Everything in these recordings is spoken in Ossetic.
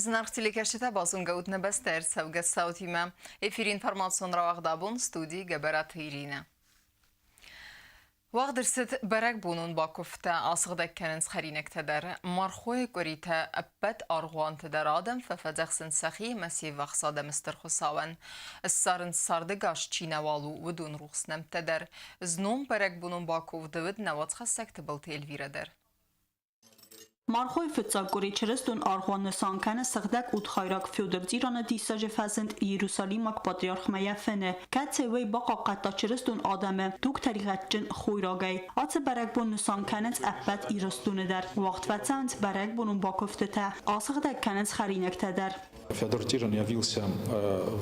Зынаргъ телекӕсджытӕ, базонгӕ ут нӕ бӕстӕйы ӕрцӕугӕ цаутимӕ. Эфиры информацион рауагъд абон студийы Гӕбӕраты Иринӕ. Уагъд ӕрцыд бӕрӕгбонон бакуывдтӕ, асыгъдӕг кӕнынц хӕринӕгтӕ дӕр. Мархойы къуыритӕ ӕппӕт аргъуанты дӕр адӕм фӕфӕдзӕхсынц сӕхи ӕмӕ се ввахс адӕмы Стыр Хуыцауӕн. Ссарынц цардӕгас чи нӕуал у, уыдон рухс нӕмттӕ дӕр. Знон бӕрӕгбонон бакуывды уыд нӕ уацхӕссӕг Тыбылты Эльвирӕ дӕр. Мархойы фыццаг къуыри чырыстон аргъуан нысан кӕны сыгъдӕг удхайраг Федор Тираны диссаджы фӕзынд Иерусалимаг патриархмӕ йӕ фыны, кӕцы уый бахъахъхъӕдта чырыстон адӕмы тугтӕригъӕдджын хойрагӕй. Ацы бӕрӕгбон нысан кӕнынц ӕппӕт Ирыстоны дӕр. Уагъд фӕцӕуынц бӕрӕгбонон бакуывтытӕ, асыгъдӕг кӕнынц хӕринӕгтӕ дӕр. Федор Тиран явился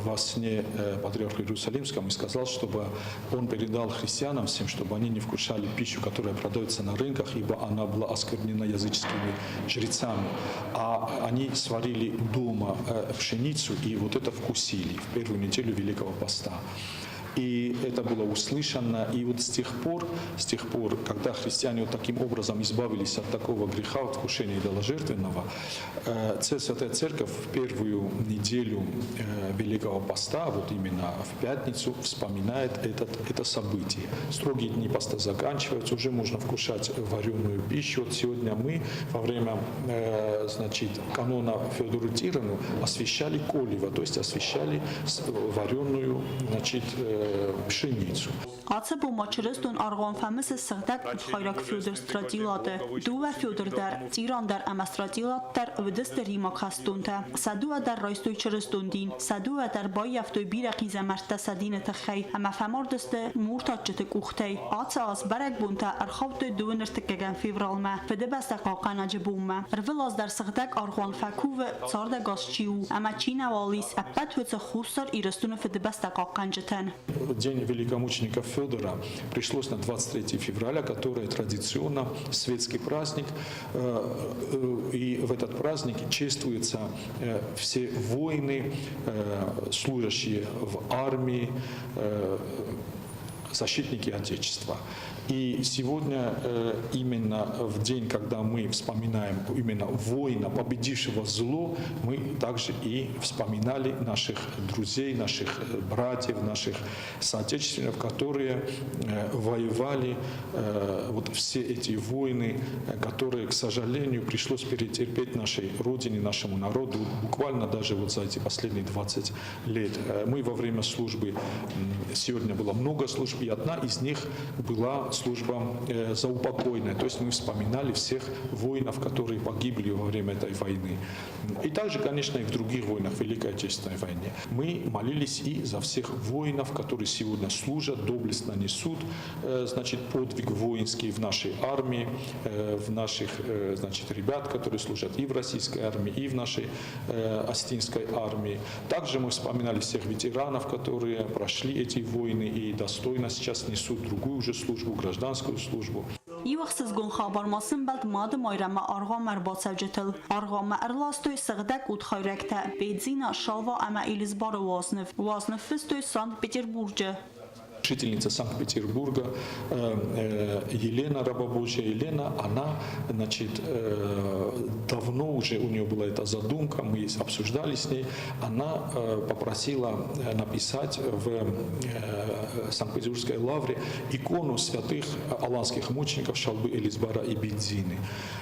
во сне патриарху Иерусалимскому и сказал, чтобы он передал христианам всем, чтобы они не вкушали пищу, которая продается на рынках, ибо она была осквернена языческими жрецами. А они сварили дома пшеницу и вот это вкусили в первую неделю Великого Поста. И это было услышано. И вот с тех пор, когда христиане вот таким образом избавились от такого греха, от вкушения идоложертвенного, Святая Церковь в первую неделю Великого Поста, вот именно в пятницу, вспоминает это событие. Строгие дни поста заканчиваются, уже можно вкушать вареную пищу. Вот сегодня мы во время значит, канона Федору Тирану освящали коливо, то есть освящали вареную, значит, пшеницу. Ацы бон ма чырыстон аргъуан фӕмысы сыгъдӕг удхайраг Федор Стратилаты. Дыууӕ Федор дӕр, Тиран дӕр ӕмӕ Стратилат дӕр уыдысты римаг хӕстонтӕ. Сӕ дыууӕ дӕр райстой чырыстон дин, сӕ дыууӕ дӕр баййӕфтой бирӕ хъизӕмӕрттӕ сӕ дины тыххӕй ӕмӕ фӕмардысты муртаччыты къухтӕй. Ацы аз бӕрӕгбонтӕ ӕрхаудтой дыууын ӕртыккӕгӕм февралмӕ, Фыдыбӕстӕ хъахъхъӕнӕджы бонмӕ. Ӕрвылаз дӕр сыгъдӕг аргъуан фӕкувы, цардӕгас чи у ӕмӕ чи нӕуал ис, ӕппӕт уыцы Хуссар Ирыстоны Фыдыбӕстӕ хъахъхъӕнджытӕн. День великомученика Федора пришлось на 23 февраля, который традиционно светский праздник. И в этот праздник чествуются все воины, служащие в армии, защитники Отечества. И сегодня, именно в день, когда мы вспоминаем именно воина, победившего зло, мы также и вспоминали наших друзей, наших братьев, наших соотечественников, которые воевали, вот все эти войны, которые, к сожалению, пришлось перетерпеть нашей родине, нашему народу, буквально даже вот за эти последние 20 лет. Мы во время службы, сегодня было много служб, и одна из них была служба заупокойная, то есть мы вспоминали всех воинов, которые погибли во время этой войны. И также, конечно, и в других войнах, в Великой Отечественной войне. Мы молились и за всех воинов, которые сегодня служат, доблестно несут, значит, подвиг воинский в нашей армии, в наших, значит, ребят, которые служат и в российской армии, и в нашей осетинской армии. Также мы вспоминали всех ветеранов, которые прошли эти войны и достойно сейчас несут другую уже службу, гражданскую службу. Иу ӕхсызгон хабар ма сӕмбӕлд Мады Майрӕмы аргъуанмӕ ӕрбацӕуджытыл. Аргъуанмӕ ӕрластой сыгъдӕг удхайрӕгтӕ Бедзина, Шалва ӕмӕ Елизбары уазныв. Уазныв фыстой Санкт-Петербурджы. Жительница Санкт-Петербурга Елена, раба Божья Елена, она, значит, давно уже у нее была эта задумка, мы обсуждали с ней, она попросила написать в Санкт-Петербургской лавре икону святых аланских мучеников Шалвы, Элизбара и Бидзины.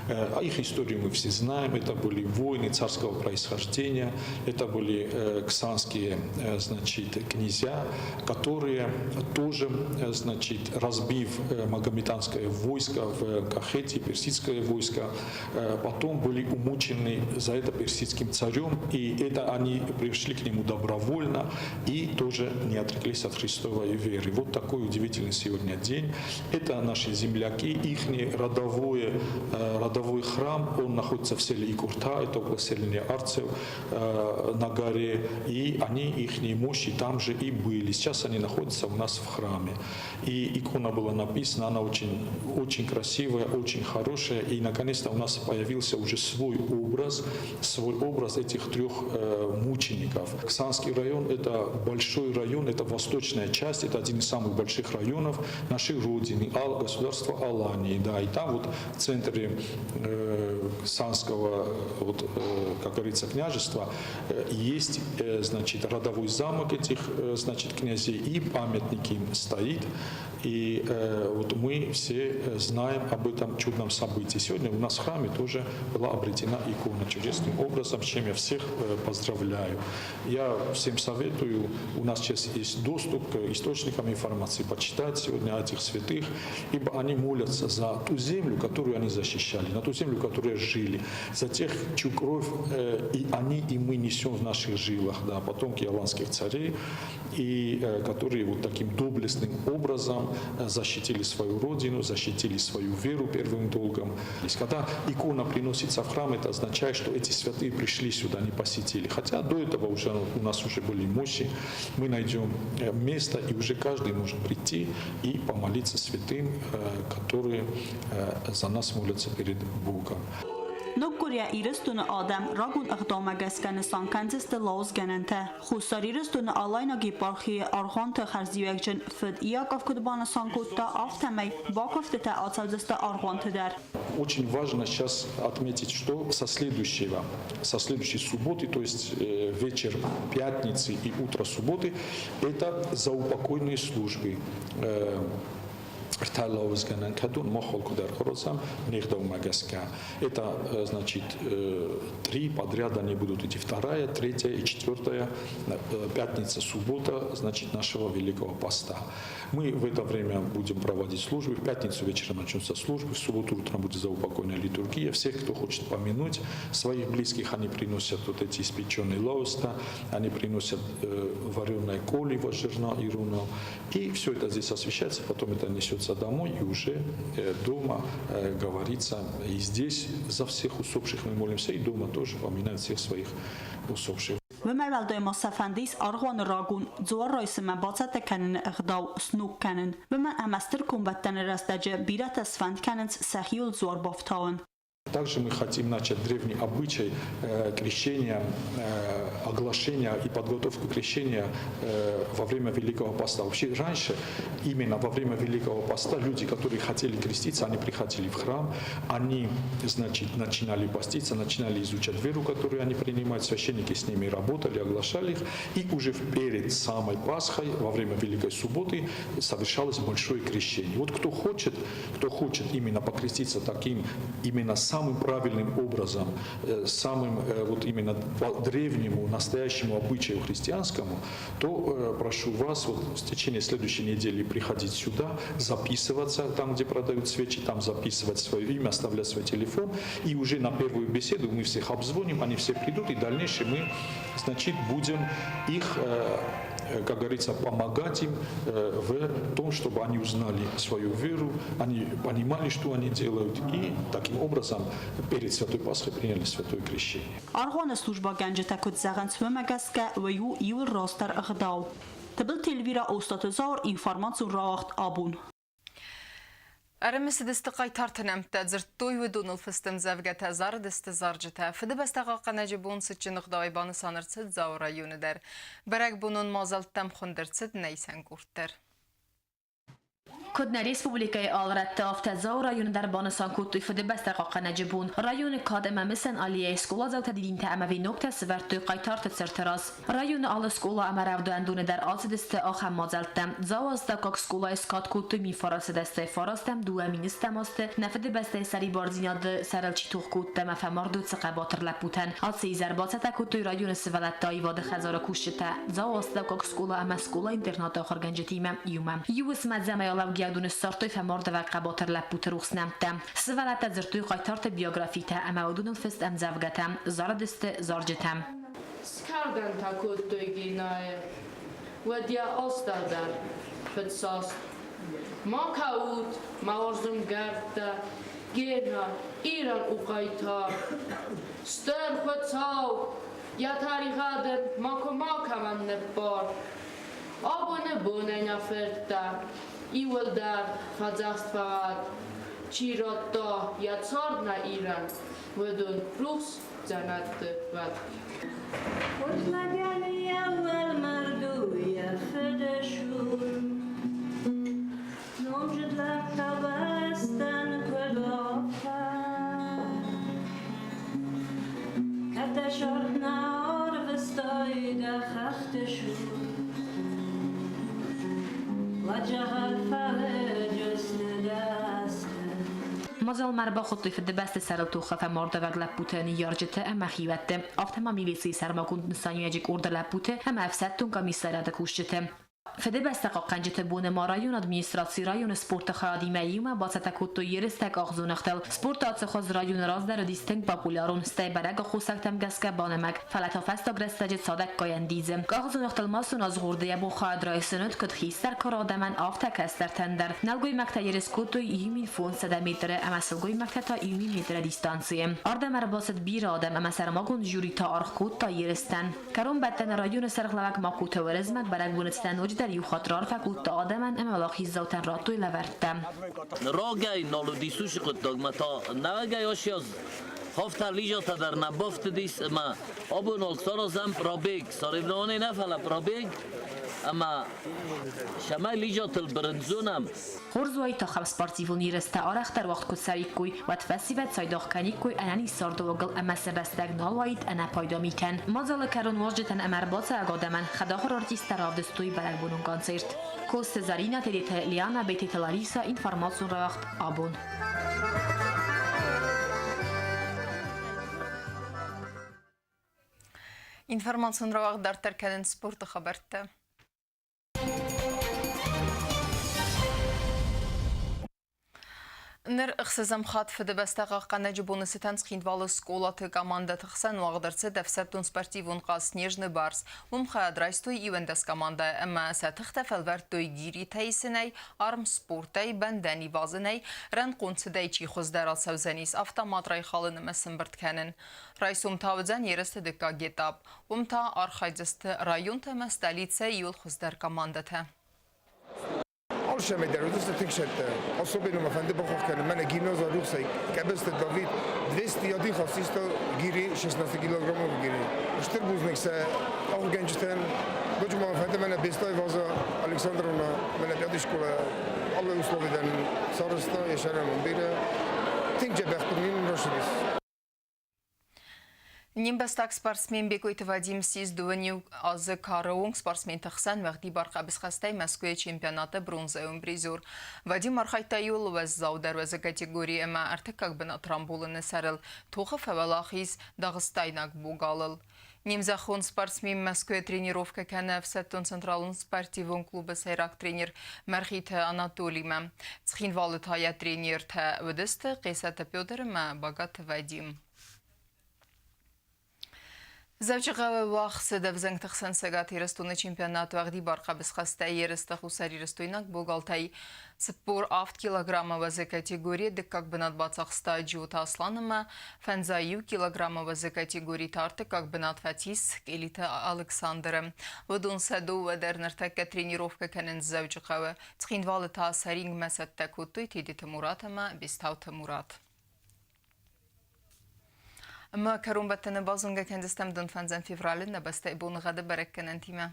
А их историю мы все знаем, это были воины царского происхождения, это были ксанские, значит, князья, которые тоже, значит, разбив магометанское войско в Кахете, персидское войско, потом были умучены за это персидским царем, и это они пришли к нему добровольно и тоже не отреклись от Христовой веры. Вот такой удивительный сегодня день. Это наши земляки, их родовой храм, он находится в селе Икурта, это около селения Арцев, на горе, и они, их мощи там же и были. Сейчас они находятся у нас в в храме. И икона была написана, она очень, очень красивая, очень хорошая. И наконец-то у нас появился уже свой образ этих трех мучеников. Ксанский район – это большой район, это восточная часть, это один из самых больших районов нашей родины, государства Алании. Да, и там вот в центре Ксанского, вот, как говорится, княжества есть, значит, родовой замок этих, значит, князей, и памятник им стоит. И вот мы все знаем об этом чудном событии. Сегодня у нас в храме тоже была обретена икона чудесным образом, с чем я всех поздравляю. Я всем советую, у нас сейчас есть доступ к источникам информации, почитать сегодня этих святых, ибо они молятся за ту землю, которую они защищали, на ту землю, которую жили, за тех, чью кровь и они, и мы несем в наших жилах, да, потомки аланских царей, и которые вот таким доблестным образом защитили свою родину, защитили свою веру первым долгом. То есть, когда икона приносится в храм, это означает, что эти святые пришли сюда, не посетили. Хотя до этого уже у нас уже были мощи, мы найдем место, и уже каждый может прийти и помолиться святым, которые за нас молятся перед Богом. Ноггуырйӕ Ирыстоны адӕм рагон ӕгъдаумӕ гӕсгӕ нысан кӕндзысты лауызгӕнӕнтӕ. Хуссар Ирыстоны Алайнаг епархийы аргъуанты хӕрзиуӕгджын фыд Иаков куыд банысан кодта, афтӕмӕй бакуывдтытӕ ацӕудзысты аргъуанты дӕр. Очень важно сейчас отметить, что со следующей субботы, то есть вечер пятницы и утро субботы, это заупокойные службы. ӕртӕ лауызгӕнӕн, кӕдон мах алкуыдӕр аразӕм не гъдаумӕ гӕсгӕ. Это, значит, три подряд они будут идти. Вторая, третья и четвертая пятница, суббота, значит, нашего Великого Поста. Мы в это время будем проводить службы. В пятницу вечером начнутся службы, в субботу утром будет заупокойная литургия. Всех, кто хочет помянуть своих близких, они приносят вот эти испеченные лауызтӕ, они приносят вареное коливо жирно и руно. И все это здесь освящается, потом это несется домой, и уже дома говорится, и здесь за всех усопших мы молимся, и дома тоже поминают всех своих усопших. Уымӕй уӕлдай ма сӕ фӕнды ис аргъуаны рагон дзуар райсынмӕ бацӕттӕ кӕныны ӕгъдау сног кӕнын. Уымӕн ӕмӕ стыр комбӕттӕны рӕстӕджы бирӕтӕ сфӕнд кӕнынц сӕхиуыл дзуар бафтауын. Также мы хотим начать древний обычай крещения, оглашения и подготовку крещения во время Великого Поста. Вообще раньше, именно во время Великого Поста, люди, которые хотели креститься, они приходили в храм, они, значит, начинали поститься, начинали изучать веру, которую они принимают, священники с ними работали, оглашали их, и уже перед самой Пасхой, во время Великой Субботы, совершалось большое крещение. Вот кто хочет именно покреститься таким, именно самым правильным образом, самым вот именно по древнему, настоящему обычаю христианскому, то прошу вас вот в течение следующей недели приходить сюда, записываться там, где продают свечи, там записывать свое имя, оставлять свой телефон, и уже на первую беседу мы всех обзвоним, они все придут, и дальнейшее мы, значит, будем их, как говорится, помогать им в том, чтобы они узнали свою веру, они понимали, что они делают, и таким образом перед Святой Пасхой приняли Святое Крещение. Аргъуаны службӕгӕнджытӕ куыд зӕгъынц, уымӕ гӕсгӕ уый у иууыл растдӕр ӕгъдау. Тыбылты Эльвира, Остъаты Зауыр, информацион рауагъд Абон. Ӕрымысыдысты хъайтарты нӕмттӕ, дзырдтой уыдоныл фыст ӕмдзӕвгӕтӕ, зарыдысты зарджытӕ. Фыдыбӕстӕ хъахъхъӕнӕджы бон цытджын ӕгъдауӕй банысан ӕрцыд Дзауы районы дӕр. Бӕрӕгбонон мадзӕлттӕм хуынд ӕрцыд нӕ исӕн къорд дӕр. Куыд нӕ республикӕйы алы рӕтты, афтӕ Дзауы районы дӕр банысан кодтой Фыдыбӕстӕ хъахъхъӕнӕджы бон. Районы Кад ӕмӕ Мысӕн аллейӕйы скъоладзаутӕ дидинтӕ ӕмӕ веноктӕ сӕвӕрдтой хъайтарты цырты раз. Районы алы скъола ӕмӕ рӕвдауӕндоны дӕр ацыдысты ахӕм мадзӕлттӕ. Дзауы астӕуккаг скъолайы скад кодтой 1989-2000 азты нӕ Фыдыбӕстӕйы сӕрибардзинады сӕрыл чи тох кодта ӕмӕ фӕмард, уыцы хъӕбатыр лӕппутӕн. Ацы изӕр бацӕттӕ кодтой районы сывӕллӕтты аивады хӕдзары кусджытӕ Дзауы астӕуккаг скъола ӕмӕ скъола-интернаты ахуыргӕнджытимӕ иумӕ. Иу уысм ӕдзӕмӕй алӕугӕйӕ уыдон ссардтой фӕмардуӕвӕг хъӕбатыр лӕппуты рухс нӕмттӕ. Сывӕллӕттӕ дзырдтой хъайтарты биографитӕ ӕмӕ уыдоныл фыст ӕмдзӕвгӕтӕ, зарыдысты зарджытӕ. Скӕрдӕнтӕ кодтой Генайы, уӕд йӕ астӕу дӕр фӕдсаст. Ма кӕут, мӕ уарзон гӕрттӕ, Гена Ирӕн у хъайтар. Стыр Хуыцау, йӕ тӕригъӕд ын макуы макӕмӕн ныббар. Абоны бонӕй нӕ фырттӕ иууылдӕр фӕдзӕхст фӕуӕд, чи радта йӕ цард нӕ Ирӕн, уыдон рухс дзӕнӕтты уӕд. Хорз лӕгӕн йӕ уӕлмӕрд у йӕ фыды сур. Номдзыд лӕг та бӕстӕн куыд уафа. Кӕд дӕ сӕрд нӕ арвыстай дӕ хӕхты сур, Уӕд зӕгъӕд фӕлыджысты дӕ азтӕ. Мадзалмӕ ӕрбахуыдтой Фыдыбӕсты сӕрыл тохы фӕмардӕвӕг лӕппуты ныййарджыты ӕмӕ хиуӕтты, афтӕ ма милицийы сӕрмагонд нысаниуӕджы къорды лӕппуты ӕмӕ ӕфсӕддон комиссариады кусджыты. Фыдыбӕстӕ хъахъхъӕнджыты боны ма районы администраци районы спорты хайадимӕ иумӕ бацӕттӕ кодтой ерыстӕ къахдзоныгътыл. Спорты ацы хуыз районы раздӕр уыдис тынг популярон, стӕй бӕрӕг аххосӕгтӕм гӕсгӕ банымӕг, фӕлӕ та фӕстаг рӕстӕджы цадӕггай ӕндидзы. Къахдзоныгътыл ма сын азгъорды йӕ бон хайад райсын уыд куыд хистӕр кары адӕмӕн, афтӕ кӕстӕртӕн дӕр. Нӕлгоймӕгтӕ ерыс кодтой 1500 метры ӕмӕ сылгоймӕгтӕ та 1000 метры дистанцийы. Ардӕм ӕрбацыд бирӕ адӕм ӕмӕ сӕрмагонд жюри та аргъ кодта ерыстӕн. Кӕронбӕттӕны районы сӕргълӕууӕг Махъуты Уырызмӕг бӕрӕгбоны цытӕн ноджыдӕр иу хатт раарфӕ кодта адӕмӕн ӕмӕ уӕлахиздзаутӕн радтой лӕвӕрттӕ. Рагӕй нал уыдис уыцы хъуыддагмӕ та нӕуӕгӕй асиаз хафта лижатӕ дӕр нӕ бафтыдис ӕмӕ абон ал саразӕм пробег. Соревнование нӕ, фӕлӕ пробег ӕмӕ цӕмӕй лижатыл бырындзонӕм. Хорз уаид ахӕм спортивон ерыстӕ арӕхдӕр уагъд куы цӕуиккой, уӕд фӕсивӕд цайдагъ кӕниккой ӕнӕниз цардыуагыл ӕмӕ сӕ рӕстӕг нал уаид ӕнӕпайда митӕн. Мадзалы кӕрон уазджытӕн ӕмӕ ӕрбацӕуӕг адӕмӕн хӕдахуыр артисттӕ равдыстой бӕрӕгбонон концерт. Косты Заринӕ, Тедеты Лиана, Бететы Лариса, информацион рауагъд «Абон». Информацион рауагъд дарддӕр кӕнынц спорты хабӕрттӕ. Ныр ӕхсӕзӕм хатт Фыдыбӕстӕ хъахъхъӕнӕджы боны цытӕн Цхинвалы скъолаты командӕты хсӕн уагъд ӕрцыд ӕфсӕддон-спортивон хъазт «Снежный барс». Уым хайад райстой 11 командӕйы ӕмӕ сӕ тыхтӕ фӕлвӕрдтой гиритӕ исынӕй, армспортӕй, бӕндӕн ивазынӕй, рӕнхъон цыдӕй чи хуыздӕр ацӕудзӕнис, автомат райхалын ӕмӕ сӕмбырд кӕнын. Райсом та уыдзӕн ерысты дыккаг этап. Уым та архайдзысты районтӕ ӕмӕ столицӕйы иууыл хуыздӕр командӕтӕ. Алцӕмӕй дӕр уыдысты тынг сӕттӕ. Особенно мӕ фӕнды бахахх кӕнын, мӕнӕ гимназа рухсӕй Къӕбысты Давид 201 хатт систа гири 16 килограммов гири. Стыр бузныг сӕ ахуыргӕнджытӕн. Ноджы ма мӕ фӕнды мӕнӕ Бестай Ваза Александровна, мӕнӕ пятый школа алы условий дӕр сарӕзта, йӕ сӕрӕн бирӕ. Тынг дзӕбӕх турнир нын рацыдис. Не мбӕстаг спортсмен Бекъойты Вадим ссис дыууӕ азы кары онг спортсменты хсӕн уӕгъдибар хъӕбысхӕстӕй Мӕскуыйы чемпионаты бронзӕйон призер. Вадим архайдта иууыл уӕззаудӕр уӕзы категорийы ӕмӕ ӕртыккаг бынат рамбулыны сӕрыл тохы фӕуӕлахиз дагъыстайнаг богалыл. Не мзӕххон спортсмен Мӕскуыйы тренировкӕ кӕны ӕфсӕддон централон спортивон клубы сӕйраг тренер Мӕргъиты Анатолимӕ. Цхинвалы та йӕ тренертӕ уыдысты Хъесаты Петр ӕмӕ Багаты Вадим. Дзӕуджыхъӕуы уагъд ӕвзӕнгты хсӕн Цӕгат Ирыстоны чемпионат уӕгъдибар хъӕбысхӕстӕй ерыстӕ хуссарирыстойнаг богалтӕй 47 килограммы уӕзы категорийы дыккаг бынат бацахста Джиоты Аслан ӕмӕ 51 килограммы уӕзы категорийы та ӕртыккаг бынат фӕцис Къелиты Александры. Уыдон сӕ дыууӕ дӕр ныртӕккӕ тренировкӕ кӕнынц Дзӕуджыхъӕуы. Цхинвалы та сӕ рингмӕ цӕттӕ кодтой Тедеты Мурат ӕмӕ Бестауты Мурат. Ӕмӕ кӕронбӕттӕны базонгӕ кӕндзыстӕм донфӕндзӕм февралы нӕ бӕстӕйы боныгъӕды бӕрӕггӕнӕнтимӕ.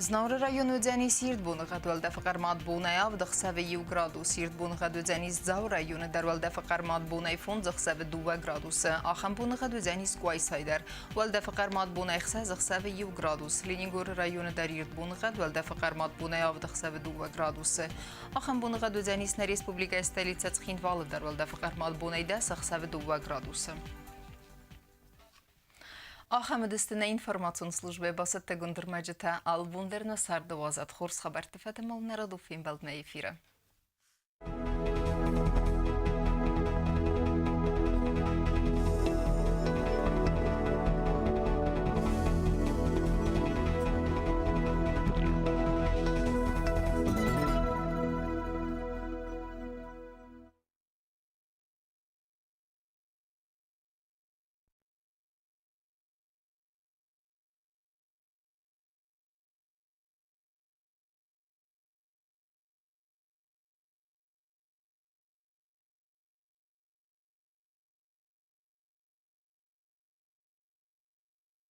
Знауыры районы уыдзӕнис ирд боныгъӕд уӕлдӕфы хъӕрмад бонӕй авд ӕхсӕвы иу градус. Ирд боныгъӕд уыдзӕнис Дзауы районы дӕр уӕлдӕфы хъӕрмад бонӕй фондз ӕхсӕвы дыууӕ градусы. Ахӕм боныгъӕд уыдзӕнис Къуайсайы дӕр. Уӕлдӕфы хъӕрмад бонӕй ӕхсӕз ӕхсӕвы иу градус. Ленингоры районы дӕр ирд боныгъӕд уӕлдӕфы хъӕрмад бонӕй авд ӕхсӕвы дыууӕ градусы. Ахӕм боныгъӕд уыдзӕнис нӕ республикӕйы столицӕ Цхинвалы дӕр уӕлдӕфы хъӕрмад бонӕй дӕс ӕхсӕвы дыууӕ градусы. Ахӕм уыдысты нӕ информацион службӕйы бацӕттӕгонд ӕрмӕджытӕ. Алы бон дӕр нӕ царды уадзӕд хорз хабӕртты фӕдыл нӕ радон фембӕлдмӕ эфиры.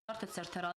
Арты цырты.